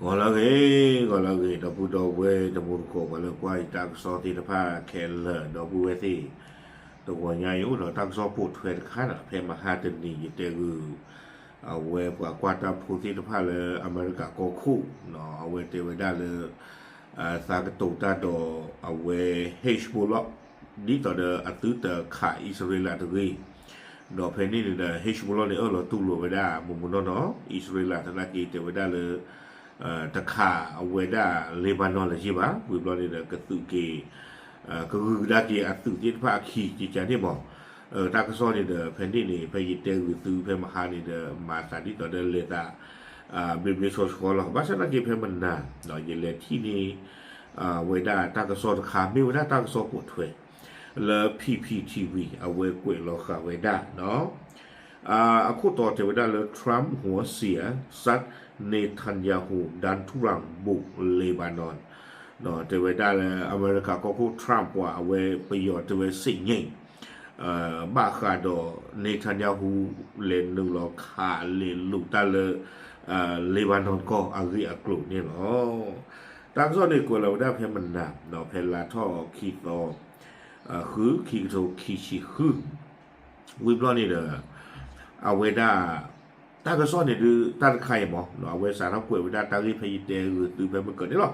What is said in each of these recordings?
ဂီၤလၢအဂ့ၤ, ဂီၤလၢအဂ့ၤ ဒီပုၢ်ဒီဝဲၢ်တံၤသကိး ပှၤလၢကွၢ်ယတၢ်ကစီၣ်သ့ၣ်တဖၣ်ခဲလၢာ် ဒီပုၢ်ဝဲၢ်သ့ၣ်, တဂီၤညါအံၤအိၣ်ဒီးတၢ်ကစီၣ်ပိာ်ထွဲတခါဒီး ဖဲမဟါတနံၤ ယတဲဂုာ် အဝဲပှၤကွၢ်တၢ်ဖိသ့ၣ်တဖၣ်လၢအမဲရကၤကီၢ်ခိၣ်, အဝဲတဲဝဲဒၣ်လၢ သးကတိၤတၢ်ဒီးအဝဲ Hezbollah ဒ်သိးဒီးအသုတခးအံၣ်စရ့လးတဂ့ၤ, ဒီးဖဲန့ၣ်န့ၣ်ဒီး Hezbollah န့ၣ် အၢၣ်လီၤတူၢ်လိာ်ဝဲဒၣ် မိၢ်မိၢ်နီၢ်နီၢ် အံၣ်စရ့လးသနာ်က့ တဲဝဲဒၣ်လၢ တခးအဝဲဒၣ် Lebanon လၢၤဘၣ်, ဝံၤဘျီန့ၣ်ဒီး ကသုးက့ၤ ကဂုာ်ကဒါက့ၤအသုးသ့ၣ်တဖၣ်အခံ ကကန့ၣ်မး, တၢ်ကစီၣ်န့ၣ်ဒီး ဖဲန့ၣ်န့ၣ် ဖဲယတဲဂုာ်သုဖဲမဟါန့ၣ်ဒီး မၤသးဒ်သိးဒီးလဲၤသး ဘျ့ဘျ့ဆှီဆှီလီၤ. ဘၣ်ဆၣ်သနာ်က့ဖဲမနၤ ယလဲၤထံၣ်န့ၢ် ဝဲဒၣ်တၢ်ကစီၣ်တခါ မ့ၢ်ဝဲဒၣ်တၢ်ကစီၣ်ပိာ်ထွဲ လၢ P P T V အဝဲကွဲးလီၤဃာ်ဝဲဒၣ် အခိၣ်တီတဲဝဲဒၣ်လၢ Trump หัวเสีย ซัดเนทันยาฮูดันทุรังบุกเลบานอน တဲဝဲဒၣ်လၢအမဲရကၤကီၢ်ခိၣ် Trump ပှၤအဝဲပယီၤတဲဝဲ เสนียดจัญญา ဘၣ်ဃးဒီး Netanyahu လဲၤနုာ်လီၤခးလဲၤလူၤတၢ်လၢ Lebanon ကီၢ်အဂ့ၢ်အကျိၤန့ၣ်လီၤ. တၢ်ကစီၣ်န့ၣ်ကွဲးလီၤဝဲဒၣ်ဖဲမနၤ ဖဲလါထီၣ်ခံသီ ဃု ခံကထိခံဆံဃု ဝံၤဘျီန့ၣ်ဒီး အဝဲဒၣ် တၢ်ကစီၣ်န့ၣ်ဒုး တၢ်တခါအံၤမး အဝဲစးထီၣ်ကွဲးဝဲဒၣ်တၢ်ဂ့ၢ်ဖဲယတဲဂုာ်သုဖဲမုၢ်ကၢၤန့ၣ်လီ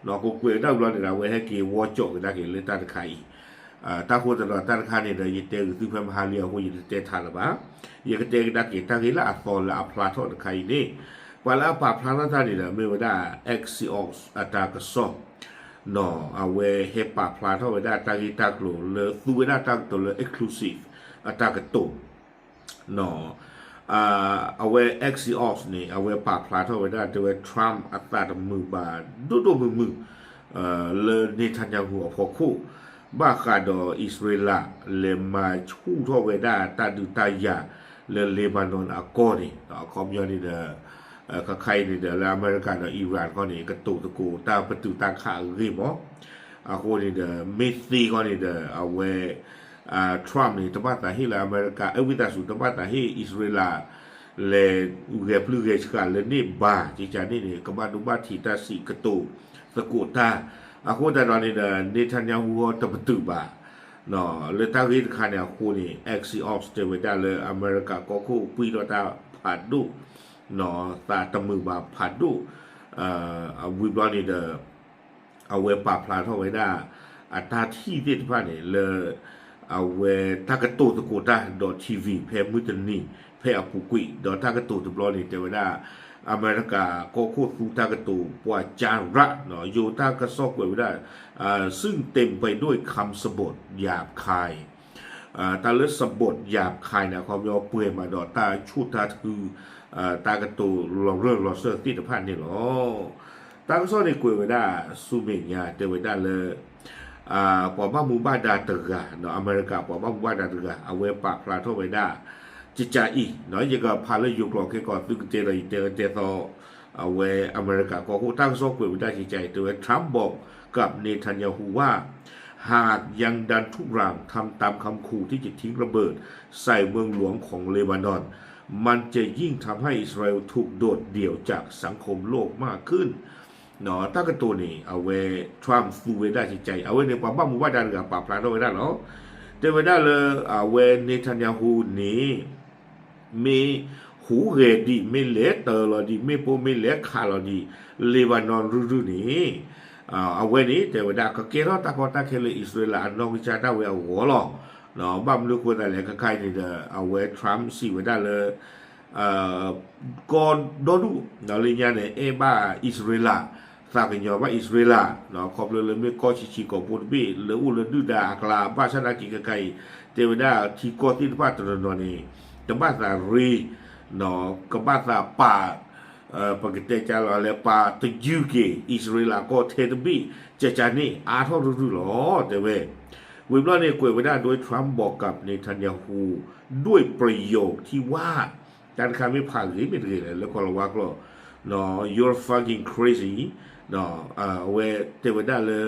ၤ. ကကွဲးဝဲဒၣ်ဝံၤဘျီန့ၣ်ဒီး အဝဲဟဲက့ၤဝီကၠီၣ်ကဒါက့ၤလၢတၢ်တခါအံၤ တၢ်ဃိသတးဒီးတၢ်တခါန့ၣ်ဒီး ယတဲဂုာ်သုဖဲမဟါလံအဃိ ယတတဲထးလၢၤဘၣ်. ယကတဲကဒါက့ၤတၢ်ဂ့ၢ်လၢအသီလၢအဖျါထီၣ်တခါအံၤန့ၣ် ပှၤလၢအပာ်ဖျါထီၣ်တၢ်န့ၣ်ဒီး မ့ၢ်ဝဲဒၣ် Axios အတၢ်ကစီၣ် အဝဲဟဲပာ်ဖျါထီၣ်ဝဲဒၣ်တၢ်ဂ့ၢ်တၢ်ကျိၤလၢသူဝဲဒၣ်တၢ်ကတိၤလၢ exclusive အတၢ်ကတိၤ အဝဲ Axios န့ၣ် အဝဲပာ်ဖျါထီၣ်ဝဲဒၣ်တဲဝဲ Trump အသးတမုာ်ဘၣ်ဒိၣ်ဒိၣ်မုၢ်မုၢ် လၢ Netanyahu အဖီခိၣ် ဘၣ်ဃးဒီးအံၣ်စရ့လး လဲၤမၤဆူၣ်ထီၣ်ဝဲဒၣ်တၢ်ဒုးတၢ်ယၤလၢ Lebanon အကီၢ်န့ၣ် အခီပညီန့ၣ်ဒီး ခါခါအံၤန့ၣ်ဒီး လၢအမဲရကၤဒီး Iran ခီန့ၣ် ကတိၤသကိးတၢ်ပတုာ်တၢ်ခးအဂ့ၢ်မး အဃိန့ၣ်ဒီး မ့ၢ်သ့ခီန့ၣ်ဒီး အဝဲ Trump န့ၣ် တဘၣ်သးဟ့ၣ်လၢအမဲရကၤ အဝံသးစူၤ တဘၣ်သးဟ့ၣ်အံၣ်စရ့လး လဲၤဂဲၤပျုၢ်ဂဲၤဆှးလၢန့ၢ်ဘၣ် ကကန့ၣ်န့ၣ် ကဘၣ်ဒိဘၣ်ထံးတၢ်စံးကတိၤသကိးတၢ် အဃိသတးဒီးန့ၣ်ဒီး Netanyahu တပတုာ်ဘၣ် လၢတၢ်ဂ့ၢ်တခါန့ၣ်အဃိန့ၣ် Axios တဲဝဲဒၣ်လၢအမဲရကၤကီၢ်ခိၣ်ပှံၢ်ထီၣ်တၢ်ဖးဒိၣ် သးတမုာ်ဘၣ်ဖးဒိၣ် ဝံၤဘျီန့ၣ်ဒီး အဝဲပာ်ဖျါထီၣ်ဝဲဒၣ် အတၢ်ထံၣ်သ့ၣ်တဖၣ်န့ၣ်လၢ အဝဲတၢ်ကတိၤသကိးတၢ်ဒီး TV ဖဲမုၢ်တနံၤ ဖဲအပူၤကွံာ် ဒီးတၢ်ကတိၤတဘျီန့ၣ် တဲဝဲဒၣ် အမဲရကၤကီၢ်ခိၣ်သူတၢ်ကတိၤပှၤကၢ်ရၣ် ယိၤတၢ်ကစီၣ်ကွဲးဝဲဒၣ် ซึ่งเต็มไปด้วยคำสบถหยาบคาย တၢ်လၢ สบถหยาบคาย န့ၣ် အခီပညီပှဲၤမးဒီးတၢ်ဆိၣ်တၢ်ထု တၢ်ကတိၤလီၤရၢၢ်လီၤစၢၢ်သ့ၣ်တဖၣ်န့ၣ်လီၤ. တၢ်ကစီၣ်န့ၣ်ကွဲးဝဲဒၣ်ဆူမဲာ်ညါ တဲဝဲဒၣ်လၢ ပှၤဘၣ်မူဘၣ်ဒါတဂၤ အမဲရကၤပှၤဘၣ်မူဘၣ်ဒါတဂၤ အဝဲပာ်ဖျါထီၣ်ဝဲဒၣ် ကကးအံၤ ယကဖးလၢယိၤကျိာ်ခဲကီး သုကတဲဒီးယတဲတဲသီ အဝဲအမဲရကၤကီၢ်ခိၣ် တၢ်ကစီၣ်ကွဲးဝဲဒၣ်ကကးအံၤ တဲဝဲ Trump บอกกับ Netanyahu ว่า หากยังดันทุรังทำตามคำขู่ที่จะทิ้งระเบิดใส่เมืองหลวงของเลบานอน มันจะยิ่งทำให้อิสราเอลถูกโดดเดี่ยวจากสังคมโลกมากขึ้น တၢ်ကတိၤန့ၣ် အဝဲ Trump သူဝဲဒၣ်ကကးအံၤ အဝဲန့ၣ် ပှၤဘၣ်မူဘၣ်ဒါတဂၤပာ်ဖျါထီၣ်ဝဲဒၣ်လီၤ. တဲဝဲဒၣ်လၢ အဝဲ Netanyahu န့ၣ် မ့ၢ်ဟူးဂဲၤဒံး မ့ၢ်လဲၤတၢၤလီၤဒံး မ့ၢ်ပိၢ်မ့ၢ်လဲၤခးလီၤဒံး Lebanon ရုၢ်ရုၢ်န့ၣ် အဝဲန့ၣ် တဲဝဲဒၣ် ကကဲထီၣ်တၢ်ကီတၢ်ခဲလၢအံၣ်စရ့လးအနီၢ်ကစၢ်ဒၣ်ဝဲအဂီၢ်လီၤ. ဘၣ်မနုၤအဃိသတးလဲၣ် ခဲခါအံၤန့ၣ်ဒီး အဝဲ Trump စံးဝဲဒၣ်လၢ ကီၢ်ဒီဒူၣ် လၢညါန့ၣ် အဲၣ်ဘၣ်အံၣ်စရ့လး သးကညီၤဘၣ်အံၣ်စရ့လး ခီဖျိလၢမ့ၢ်ကီၢ်ဆံးဆံးကိာ်ဖိတဘ့ၣ် လၢအိၣ်လၢဒုၣ်ဒါအကျါ ဘၣ်ဆၣ်သနာ်က့ခဲခါအံၤ တဲဝဲဒၣ်ထံကီၢ်သ့ၣ်တဖၣ်တနီၤနီၤန့ၣ် တဘၣ်သးရ့ ကဘၣ်သးပာ် ပကတဲကၢလီၤလဲၣ် ပာ်တယုၢ်က့ၤ အံၣ်စရ့လးကီၢ်ထဲတဘ့ၣ် ကကးန့ၣ် အါထီၣ်ရုၢ်ရုၢ်လီၤ တဲဝဲ ဝံၤဘျီန့ၣ် ကွဲးဝဲဒၣ် โดย Trump บอกกับ Netanyahu ด้วยประโยคที่ว่า တၢ်တခါမ့ၢ်ဖးဂ့ၤမ့ၢ်တဂ့ၤလဲၣ် လၢကီၢ်လီၤဝါကျိာ် You're fucking crazy အဝဲတဲဝဲဒၣ်လၢ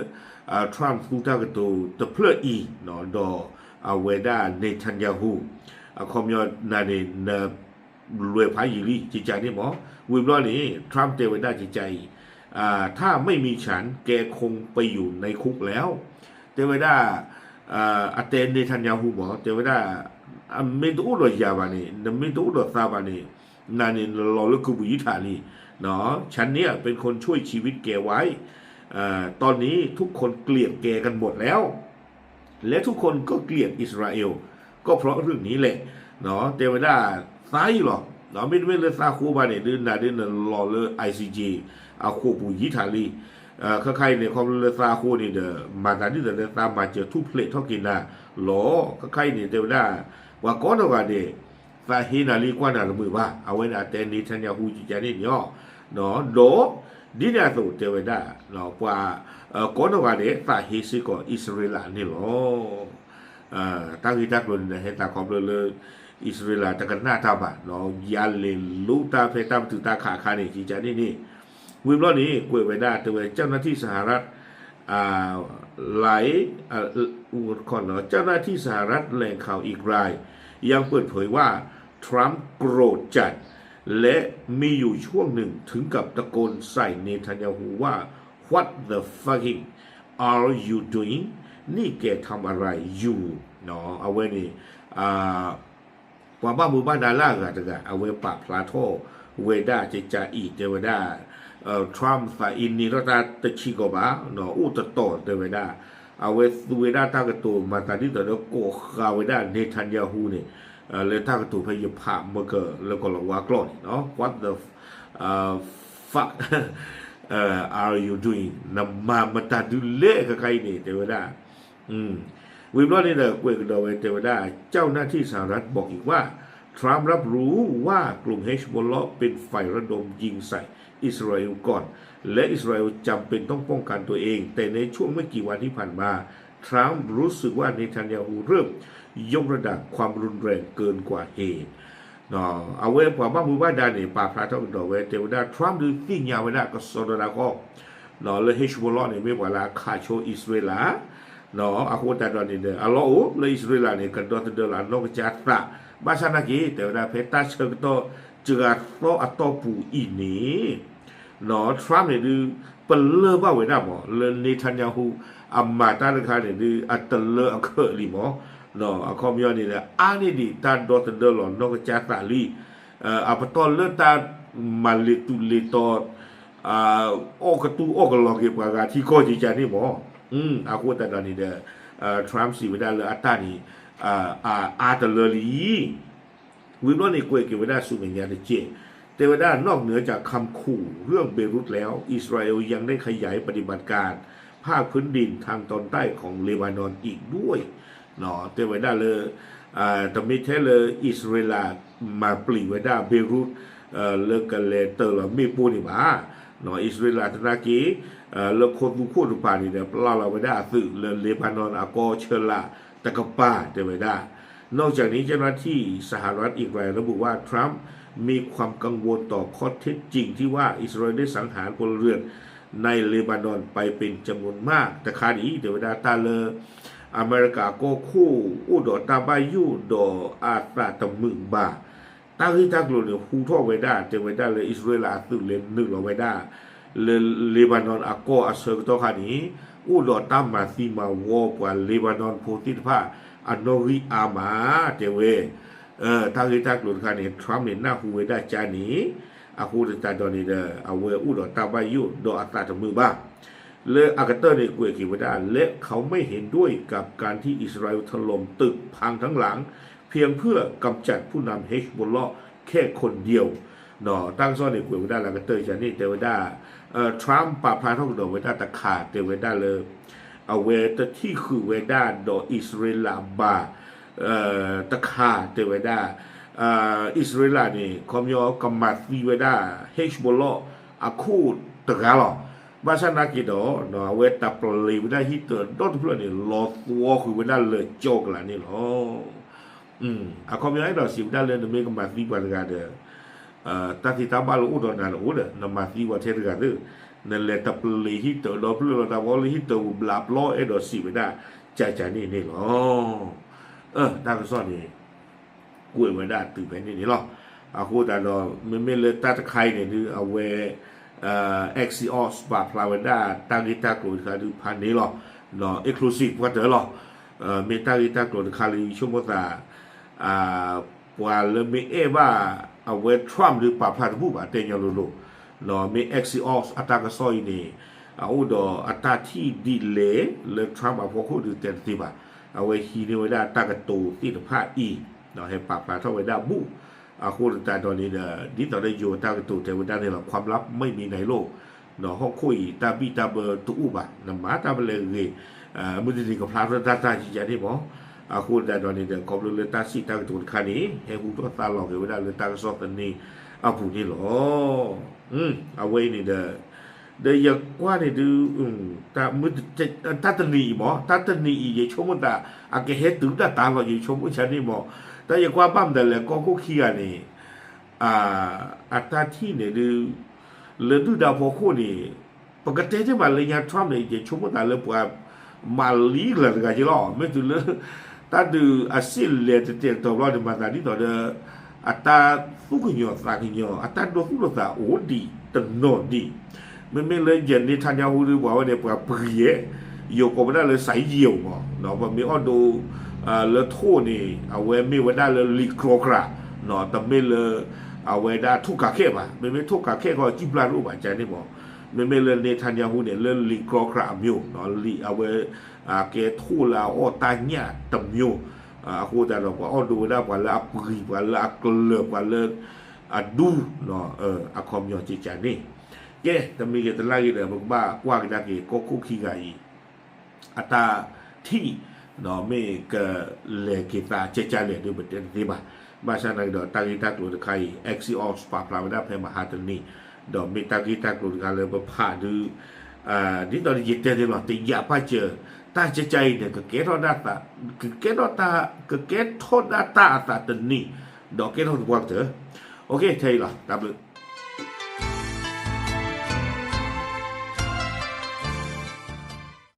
Trump သူတၢ်ကတိၤတဖျၢၣ်အံၤ ဒီးအဝဲဒၣ် Netanyahu အခီပညီနၤန့ၣ် နလွဲဖးယံာ်လံ ကကးန့ၣ်မး ဝံၤဘျီန့ၣ် Trump တဲဝဲဒၣ်ကကးအံၤ ถ้าไม่มีฉัน แกคงไปอยู่ในคุกแล้ว တဲဝဲဒၣ် အတဲ Netanyahu မး တဲဝဲဒၣ် မ့ၢ်တအိၣ်ဒီးယၤဘၣ်န့ၣ် နမ့ၢ်တအိၣ်ဒီးသးဘၣ်န့ၣ် နၤန့ၣ်နလီၤလၢကုပူၤယံထးလံ ฉันเนี่ยเป็นคนช่วยชีวิตแกไว้ ตอนนี้ทุกคนเกลียดแกกันหมดแล้ว และทุกคนก็เกลียดอิสราเอล ก็เพราะเรื่องนี้แหละ တဲဝဲဒၣ် သးအံၤလီၤ မ့တမ့ၢ်လၢသးဃိဘၣ်န့ၣ် ဒုးနၤဒုးနလီၤလၢ I C J အဃိာ်ပူၤယံထးလံ ခဲခါအံၤန့ၣ် ခီဖျိလၢသးအဃိန့ၣ်ဒီး မၤသးဒ်သိးလၢသးမၤစၢၤထူၣ်ဖျဲးထီၣ်က့ၤနၤလီၤ ခဲခါအံၤန့ၣ် တဲဝဲဒၣ် ပှၤကိးနီၢ်ဂၤဒဲး သးဟ့နၤလံကွၢ်နၤတမုာ်ဘၣ် အဝဲန့ၣ်အတဲ Netanyahu ကကန့ၣ်န့ၣ်လီၤ ဒီး ဒ်န့ၣ်အသိးတဲဝဲဒၣ် ပှၤ ကိးနီၢ်ဂၤဒဲး သးဟ့စ့ၢ်ကီးအံၣ်စရ့လးန့ၣ်လီၤ တၢ်ဂ့ၢ်တၢ်ကျိၤန့ၣ်ဒီး ဟဲသးခီဖျိလၢ အံၣ်စရ့လးတကနၣ်တၢ်ဘၣ် ယၤလဲၤလိတၢ်ဖဲတၢ်ပတုာ်တၢ်ခးအခါန့ၣ် ကကန့ၣ်န့ၣ် ဝံၤဘျီန့ၣ် ကွဲးဝဲဒၣ်တဲဝဲ เจ้าหน้าที่สหรัฐ อ่า หลาย เอ่อ เจ้าหน้าที่สหรัฐแหล่งข่าวอีกรายยังเปิดเผยว่า ทรัมป์โกรธจัด และมีอยู่ช่วงหนึ่งถึงกับตะโกนใส่เนทันยาฮูว่า what the fucking are you doing นี่แกทำอะไรอยู่ အဝဲန့ၣ် ပှၤဘၣ်မူဘၣ်ဒါလၢအဂၤတဂၤ အဝဲပာ်ဖျါထီၣ်ဝဲဒၣ်ကကအံၤ တဲဝဲဒၣ် Trump သးအ့န့ၢ်ထီၣ်တၢ်တဆံးကီးဘၣ် အိၣ်တတီၤတဲဝဲဒၣ် အဝဲသူဝဲဒၣ်တၢ်ကတိၤမၤသးဒ်သိးဒီးကိးဃာ်ဝဲဒၣ် Netanyahu န့ၣ် လၢတၢ်ကတိၤဖဲယဖးမၢကလၢကလီၤဝါကျိာ်န့ၣ် what the fuck are you doing နမၤမတၤဒုလဲၣ်ခဲခါအံၤန့ၣ် တဲဝဲဒၣ် ဝံၤဘျီန့ၣ်ဒီး ကွဲးကဒီးဝဲတဲဝဲဒၣ် เจ้าหน้าที่สหรัฐบอกอีกว่า ทรัมป์รับรู้ว่ากลุ่มเฮซบอลเลาะห์เป็นฝ่ายระดมยิงใส่อิสราเอลก่อน และอิสราเอลจำเป็นต้องป้องกันตัวเอง แต่ในช่วงไม่กี่วันที่ผ่านมา ทรัมป์รู้สึกว่าเนทันยาฮูเริ่มยกระดับความรุนแรงเกินกว่าเหตุ အဝဲပှၤဘၣ်မူဘၣ်ဒါန့ၣ် ပာ်ဖျါထီၣ်ကဒီးဝဲ တဲဝဲဒၣ် Trump ဒုးသ့ၣ်ညါဝဲဒၣ်ကစီဒီဒၣ်ဃီ လၢ Hezbollah န့ၣ် မ့ၢ်ပှၤလၢအခးဆိအံၣ်စရ့လး အဃိသတးဒီးန့ၣ်ဒီး အလီၢ်အိၣ်လၢအံၣ်စရ့လးန့ၣ် ကဒီသဒၢလီၤအနီၢ်ကစၢ်သး ဘၣ်ဆၣ်နာ်က့ တဲဝဲဒၣ်ဖဲတၢ်ဆၢကတီၢ်စှၤသီအတီၢ်ပူၤအံၤန့ၣ် Trump န့ၣ်ဒုး ပလၢၢ်ဘၣ်ဝဲဒၣ်မး လၢ Netanyahu အမၤတၢ်တခါန့ၣ်ဒုး အတလၢအခၢးလံမး အခီပညီန့ၣ်ဒီး အါန့ၢ်ဒံးတၢ်ဒီသဒၢလီၤနီၢ်ကစၢ်သးလံ အပတီၢ်လၢတၢ်မၤလ့ၤတူာ်လ့ၤတီၤ အီၣ်ကတူၢ်အီၣ်ကလီၤက့ၤပှၤဂၤထံကီၢ်ကကန့ၣ်မး အဃိသတးဒီးန့ၣ်ဒီး Trump စံးဝဲဒၣ်လၢအတၢ်န့ၣ် အအါတလၢလံ ဝံၤဘျီန့ၣ် ကွဲးက့ၤဝဲဒၣ်ဆူမဲာ်ညါတက့ၢ် တဲဝဲဒၣ် นอกเหนือจากคำขู่เรื่องเบรุตแล้ว อิสราเอลยังได้ขยายปฏิบัติการภาคพื้นดินทางตอนใต้ของเลบานอนอีกด้วย တဲဝဲဒၣ်လၢ တမ့ၢ်ထဲလၢအံၣ်စရ့လးမၤပျံၤဝဲဒၣ် Beirut လၢကလဲၤတၢၤလီၤမ့ၣ်ပိၢ်န့ၣ်ဘၣ် အံၣ်စရ့လးသနာ်က့ လၢခိသူခိၣ်တပၤန့ၣ်ဒီး ပျၢ်လီၤဝဲဒၣ်အသုးလၢ Lebanon အကီၢ်ဆၢလာ်တကပၤ တဲဝဲဒၣ် นอกจากนี้เจ้าหน้าที่สหรัฐอีกรายระบุว่า ทรัมป์มีความกังวลต่อข้อเท็จจริงที่ว่าอิสราเอลได้สังหารพลเรือนในเลบานอนไปเป็นจำนวนมาก တခါဒံး တဲဝဲဒၣ်တၢ်လၢ အမဲရကၤကီၢ်ခိၣ် အိၣ်ဒီးတၢ်ဘၣ်ယိၣ်ဒီးအသးတမုာ်ဘၣ် တၢ်ဂ့ၢ်တၢ်ကျိၤန့ၣ် ဟူထီၣ်ဝဲဒၣ် တဲဝဲဒၣ်လၢအံၣ်စရ့လးအသုးလဲၤနုာ်လီၤဝဲဒၣ် လၢ Lebanon အကီၢ်အဆၢကတီၢ်ခါန့ၣ် အိၣ်ဒီးတၢ်မၤသံမၤဝီပှၤ Lebanon ဖိသ့ၣ်တဖၣ် အနီၣ်ဂံၢ်အါမး တဲဝဲ တၢ်ဂ့ၢ်တၢ်ကျိၤတခါန့ၣ် Trump န့ၣ် နၢ်ဟူဝဲဒၣ်ကန့ၣ် အဃိသတးဒီးန့ၣ်ဒီး အဝဲအိၣ်ဒီးတၢ်ဘၣ်ယိၣ်ဒီးအသးတမုာ်ဘၣ် လၢအကတၢၢ်န့ၣ် ကွဲးက့ၤဝဲဒၣ် และเขาไม่เห็นด้วยกับการที่อิสราเอลถล่มตึกพังทั้งหลัง เพียงเพื่อกำจัดผู้นำ Hezbollah แค่คนเดียว တၢ်ကစီၣ်န့ၣ် ကွဲးဝဲဒၣ်လၢအကတၢၢ်န့ၣ် တဲဝဲဒၣ် Trump ပာ်ဖျါထီၣ်ကဒီးဝဲဒၣ်တခါ တဲဝဲဒၣ်လၢ အဝဲတထံၣ်ဃုာ်ဝဲဒၣ်ဒီးအံၣ်စရ့လးဘၣ် တခါ တဲဝဲဒၣ် အံၣ်စရ့လးန့ၣ် ခီပညီကမၤသံဝဲဒၣ် Hezbollah အခိၣ်တဂၤလီၤ. ဘၣ်ဆၣ်နာ်က့ဒီး အဝဲတၢ်ပျ့ၤဝဲဒၣ်ဟံၣ်တၢၤဒီတဖျၢၣ်န့ၣ် လီၤသွီဃုာ်ဝဲဒၣ်လၢာ်ကၠီကလးန့ၣ်လီၤ. အခီပညီအဲၣ်ဒိးစံးဝဲဒၣ်လၢနမ့ၢ်ကမၤသံပှၤတဂၤဒီး တၢ်သံတၢ်ဘၣ်လၢအိၣ်ဒီးနၤတအိၣ်ဒီး နမၤသံပှၤထဲတဂၤသ့ၣ် နလဲၤတပျ့ၤဟံၣ်တၢၤဒီဖျၢၣ်လီၤ တၢ်ဘီလၢဟံၣ်တၢၤပူၤဘျးပျီ အဲၣ်ဒိးစံးဝဲဒၣ်ကကန့ၣ်န့ၣ်လီၤ. တၢ်ကစီၣ်န့ၣ် ကွဲးဝဲဒၣ်တုၤဖဲန့ၣ်န့ၣ်လီၤ. အဃိသတးဒီး မ့မ့ၢ်လၢတၢ်တခါအံၤန့ၣ်ဒုး အဝဲ Axios ပာ်ဖျါဝဲဒၣ်တၢ်ဂ့ၢ်တၢ်ကျိၤတခါဒုးဖးန့ၣ်လီၤ. Exclusive ပှၤတၢၢ်လီၤ. မ့ၢ်တၢ်ဂ့ၢ်တၢ်ကျိၤတခါလၢယဆိကမိၣ်သး ပှၤလၢမ့ၢ်အဲၣ်ဘၣ်အဝဲ Trump ဒုးပာ်ဖျါတဘူၣ်ဘၣ် တဲညီလိၤလိၤ. မ့ၢ် Axios အတၢ်ကစီၣ်အံၤန့ၣ် အအိၣ်ဒီးအတၢ်ထံၣ်ဒ်လဲၣ်လၢ Trump အဖီခိၣ်ဒုးတဲတသ့ဘၣ်. အဝဲဟံးန့ၢ်ဝဲဒၣ်တၢ်ကတိၤသ့ၣ်တဖၣ်အံၤ ဟဲပာ်ဖျါထီၣ်ဝဲဒၣ်ဘူၣ် အဃိသတးဒီးန့ၣ်ဒီး ဒ်သိးဒီးယိၤတၢ်ကတိၤတဲဝဲဒၣ်န့ၣ်လီၤ ความลับไม่มีในโลก ဟီၣ်ခိၣ်အံၤ တၢ်ဘံၣ်တၢ်ဘၢတအိၣ်ဘၣ် နမၤတၢ်မနုၤလဲၣ်ဂ့ၤ မုၢ်တနံၤကဖျါထီၣ်တၢ်တၢ်ယံၤယၤန့ၣ်မး. အဃိသတးဒီးန့ၣ်ဒီး ခီဖျိလၢတၢ်စံးတၢ်ကတိၤတခါန့ၣ် ဟဲဟူထီၣ်သါလီၤက့ၤဝဲဒၣ်လၢတၢ်ကစီၣ်သန့အပူၤန့ၣ်လီၤ. အဝဲအံၤန့ၣ်ဒီး ဒီးယကွၢ်န့ၣ်ဒုး တၢ်မုၢ်တနံၤအံၤမး တၢ်တနံၤအံၤ ယဆိကမိၣ်သး အကဟဲတုၤဒၣ်တၢ်လီၤ ယဆိကမိၣ်ဆါန့ၣ်မး. တၢ်ယကွၢ်ဘၣ်မနုၤလဲၣ် ကီၢ်ခိၣ်ခံဂၤန့ၣ် အတၢ်ထံၣ်န့ၣ်ဒုး လၢဒုၣ်ဒါဖီခိၣ်န့ၣ် ပကတဲတ့ၢ်မးလၢညါ Trump န့ၣ် ယဆိကမိၣ်သးလၢပှၤမၤလံကလၤတဂၤက့လီၤ. မ့ၢ်တုၤလၢ တၢ်ဒုးအစ့ၣ်လဲၤတတဲာ်ကတီၤဘျီန့ၣ် မၤသးဒ်သိးဒီး အတၢ်သူၣ်ကညီၤသးကညီၤ အတၢ်ဒိသူၣ်ဒိသးအိၣ်ဒံးတနီၤဒံး. မ့မ့ၢ်လၢယဲ Netanyahu ဒုး ပှၤဝဲန့ၣ် ပှၤပှ့ၤယဲ ယိၤကိးဝဲဒၣ်လၢ စၤယံယဲမး ပမ့ၢ်အီၣ်ဒိ လၢထိၣ်န့ၣ် အဝဲမ့ၢ်ဝဲဒၣ်လၢလံာ်ကြီကြး တမ့ၢ်လၢ အဝဲဒၣ်ထိၣ်ကးခဲၣ်ဘၣ်. မ့မ့ၢ်ထိၣ်ကးခဲၣ်ဃီ ကံၣ်ပျၢ်တအိၣ်ဘၣ်ကန့ၣ်မး. မ့မ့ၢ်လၢ Netanyahu န့ၣ် လၢလံာ်ကြီကြးအမျိုး လံာ်အဝဲ ကဲထိၣ်လၢအအီၣ်တၢ်ညၣ်တမျိုး အဃိသတးဒီး ပှၤအီၣ်ဒိဝဲဒၣ်ပှၤလၢအပှ့ၤ ပှၤလၢအကလၢၤ ပှၤလၢအဒူ အခီပညီကကန့ၣ်. ကဲ တမံၤဂ့ၤတလါဂ့ၤဒီး ပကဘၣ်ကွၢ်ကဒါက့ၤ ကီၢ်ခိၣ်ခံဂၤအံၤ အတၢ်ထံၣ် မ့ၢ်ကလဲၤက့ၤသးကဲကဲလဲၣ်ဒုး ပတဲတသ့ဘၣ်. ဘၣ်ဆၣ်သနာ်က့ဒီး တၢ်ဂ့ၢ်တၢ်ကျိၤတခါအံၤ Axios ပာ်ဖျါဝဲဒၣ်ဖဲမဟါတနံၤ ဒီးမ့ၢ်တၢ်ဂ့ၢ်တၢ်ကျိၤတခါလၢပဖးဒုး ဒ်သိးယတဲန့ၣ်လီၤ တယာ်ပာ်စၢၤ တၢ်ကဲကဲအံၤန့ၣ် ကကဲထီၣ်ဒၣ်သး ကကဲထီၣ်တၢ် ကကဲထီၣ်ဒၣ်တၢ်အသးတနံၤ ဒီးကဲထီၣ်သပှၢ်ကတၢၢ်. ထဲအံၤလီၤ တၢ်ဘျုး